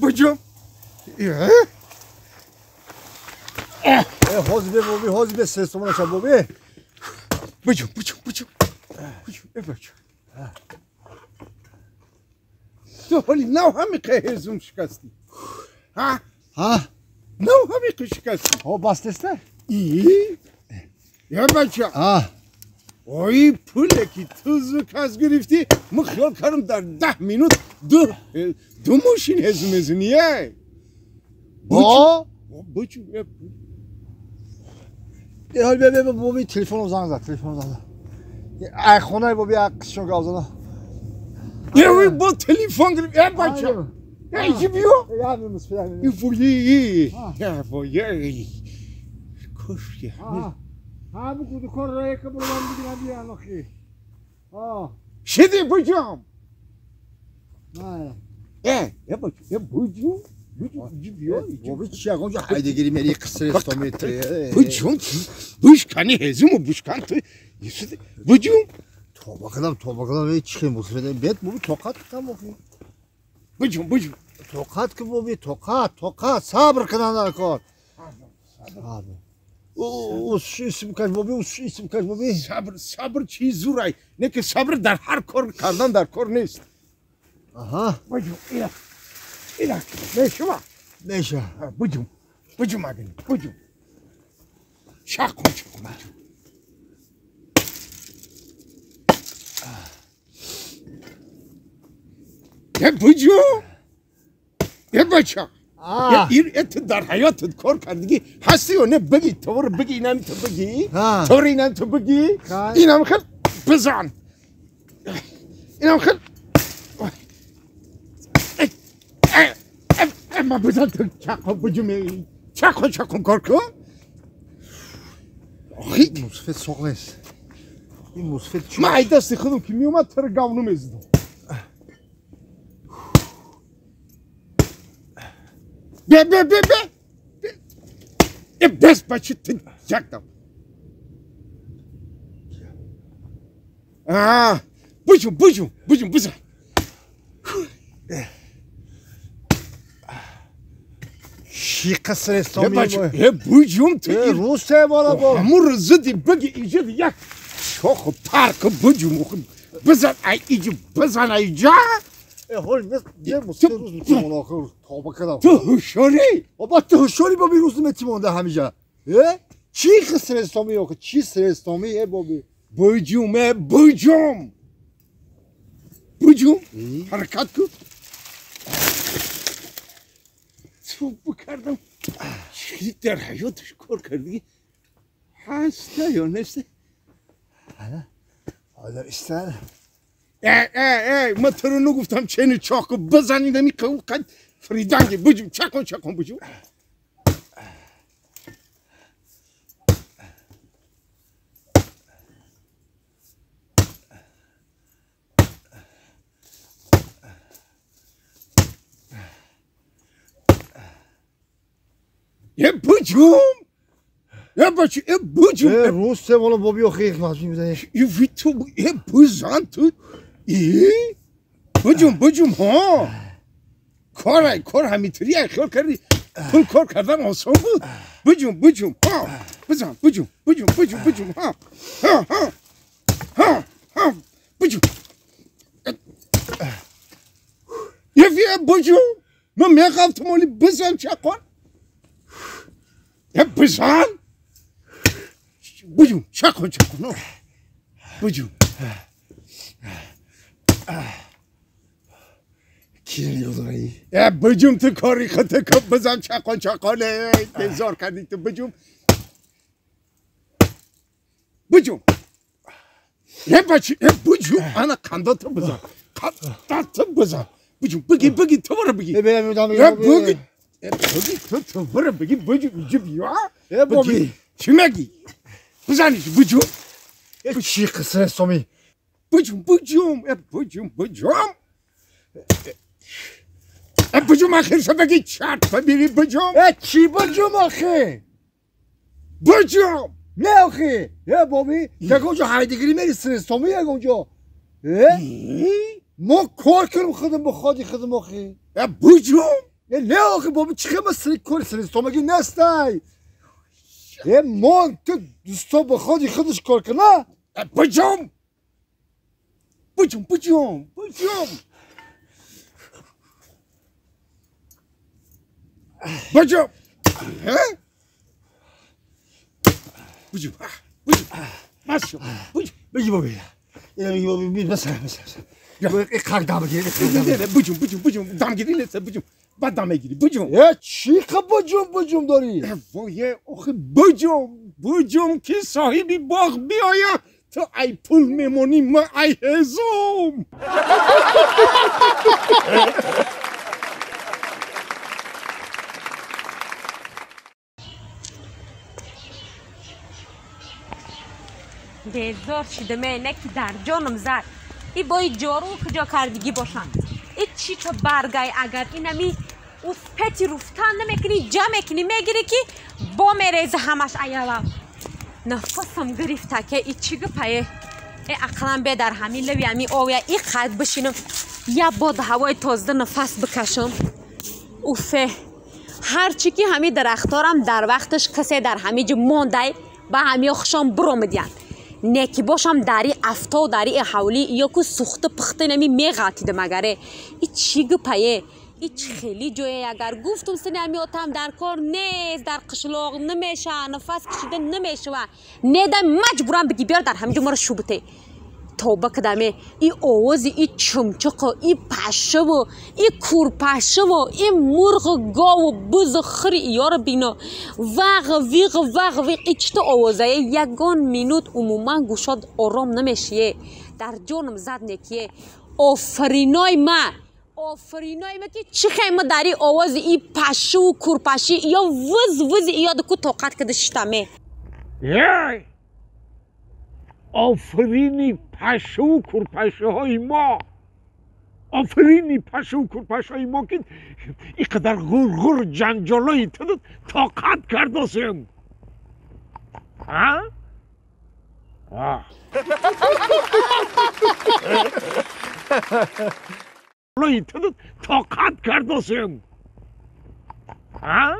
Буҷум. Ҳозир бе боби, ҳозир бе се сомона ша боби. Буҷум, буҷум, буҷум. Буҷум, э бача. Ту ҳоли нав ҳамиқа ҳезум шикастӣ. Ҳа? Ҳа? Нав ҳамиқа шикастӣ. Ҳо бастеста? И? Э бача. Ҳа. Ой пуле ки ту зуд кас гирифтӣ, ман хиёл кардам дар 10 минут ду мошин ҳезум мезунӣ, э? Бо? Буҷум, э. Ҳол бе бе боби телефоном занг зад, телефоном занг зад. Ай хонаи боби як қисшон гап зада. Э, бо телефон гирифт, э бача. Э, иҷи биё. Я мемус, я. Вуи, я вуи. Кош я. Ҳа, буку дукон ро яка бурам бигирам биям охи. А. Шиди буҷум. На. Э, э бача, э буҷум. Буҷум, иҷи биё. Боби чи ягон ҷо ҳайдагирӣ мери қисри стометри. Буҷум, бушкани ҳезуму бушкан ту. Буҷум. Тоба кардам, тоба кардам, эй чи хел мусибат. Бет боби тоқат кардам охи. Буҷум, буҷум. Тоқат ки боби, тоқат, тоқат, сабр кардан дар кор. Сабр. Исм каш боби, исм каш боби. Сабр, сабр чи зурай. Не ки сабр дар ҳар кор кардан дар кор нест. Аҳа. Буҷум, ила. Ила, мешава. Меша. Буҷум. Буҷум агани, буҷум. Шақон, шақон, буҷум. Э буҷум. Э бача. Э ту дар ҳаётат кор кардагӣ ҳастӣ ё не бигӣ, товро бигӣ, инам ту бигӣ. Товро инам ту бигӣ. Инам хел бизан. Инам хел ма бизан ту чақо буҷум. Чақо чақо кор кун. Охи мусфет соқ нест. Ин мусфет чи? Ман ай дасти худам ки меомад туро гавну мезадам. Бе бе бе бе. Э бес бачи ту якдам. А, буҷум, буҷум, буҷум, бизан. Чи қисри Э бача, э буҷум ту. Э рӯз бола бо. Ҳамун зиди биги иҷи як шоху парк буҷум бизан ай иҷи бизан ай ҷа. Э ҳол мес е мусфет рӯз метимон охир тоба кардам. Ту ҳушёрӣ? Баба ту ҳушёрӣ боби рӯз метимонда ҳамиҷа. Э? Чи қисри истоми охир? Чи сри истоми э боби? Буҷум, э буҷум. Буҷум. Ҳаракат кун. Ту бикардам. Чи дар ҳаёташ кор кардагӣ ҳаста ё неста? Ҳозир истан. Э, э, э, ман туро нагуфтам чени чоқу бизан инами қад фриданги буҷум чақон чақон буҷум. Э буҷум. Э бача, э буҷум. Э рӯз се бола боби охи мазми мизани. Э ту э бизан ту. Э буҷум, буҷум ҳо. Кор кор ҳамитри ай хиёл кардӣ пул кор кардан осон буд. Буҷум, буҷум, ҳо. Бизан, буҷум, буҷум, буҷум, буҷум, ҳо. Ҳо, ҳо. Ҳо, ҳо. Буҷум. Э буҷум. Ман мехоҳам моли бизан чақон. Э бизан. Буҷум, чақон чақон. Буҷум. Э буҷум ту кори худта кун бизан чақон чақон интизор кардӣ ту буҷум. Буҷум. Э бачи, э буҷум ана қандата бизан. Қандата бизан. Буҷум биги биги ту бара биги. Э бе медам. Э биги. Э биги ту ту бара биги буҷум иҷи биё. Э боби. Чӣ мегӣ? Бизаниш буҷум. Э чи қисри истоми? Буҷум, буҷум, э буҷум, буҷум. Э буҷум ахир шо беги чарт бибири буҷум. Э чи буҷум охи? Буҷум. Не охи. Э боби, ягон ҷо ҳайдагирӣ мери сри истоми ягон ҷо. ما کار کنم خودم با خودی خودم آخی بجوم نه آخه بابا چه ما سری کار سری استامگی نستای ما تو دوستا با خودی خودش کار کنه بجوم بجوم بجوم بجوم بجوم بجوم بجوم ماشو بجوم بجوم بابا بجوم بس بس قاق دامگیری بجوم بجوم بجوم دامگیری نیست بجوم بعد دامگیری بجوم چی خب بجوم بجوم داری وای آخه بجوم بجوم که صاحبی باغ بیاید تو ای پول میمونی ما ای هزوم بیزار شدم نه که در جانم زد ای بای جارو کجا کردگی باشن ای چی تو برگای اگر اینمی او پتی رفتن نمیکنی جمع میکنی میگیری که با میریزه همش ایالا نفسم گرفته که ای چی گپایه ای اقلا به در همین لوی همی آویا ای قد بشینم یا باد هوای تازه نفس بکشم اوفه هرچی که همی درختارم در وقتش کسی در همی جو مونده با همی خوشم برو میدین неки бошам дари афто дари ҳавлӣ ё ку сухта пухта нами меғалтидам агаре и чӣ гупае и чӣ хели ҷое агар гуфтум сини ами отам дар кор нест дар қишлоқ намеша нафас кашида намешава недам маҷбурам биги биёр дар ҳамин ҷо маро шубте тоба кадаме и овози и чумчуқу и пашаву и курпашаву и мурғу гову бузу хири иёро бино вағ виғ вағ виғ и чито овозае ягон минут умуман гӯшод ором намешие дар ҷонам зад некие офариной ма офариной ма ки чӣ хема дар и овози и пашуву курпаши иё вуз вузи иёду ку тоқат када шитаме آفرینی پشه و کرپشه های ما آفرینی پشه و کرپشه های ما که اینقدر غرغر جنجالای تو طاقت کرداسیم ها؟ تو طاقت کرداسیم ها؟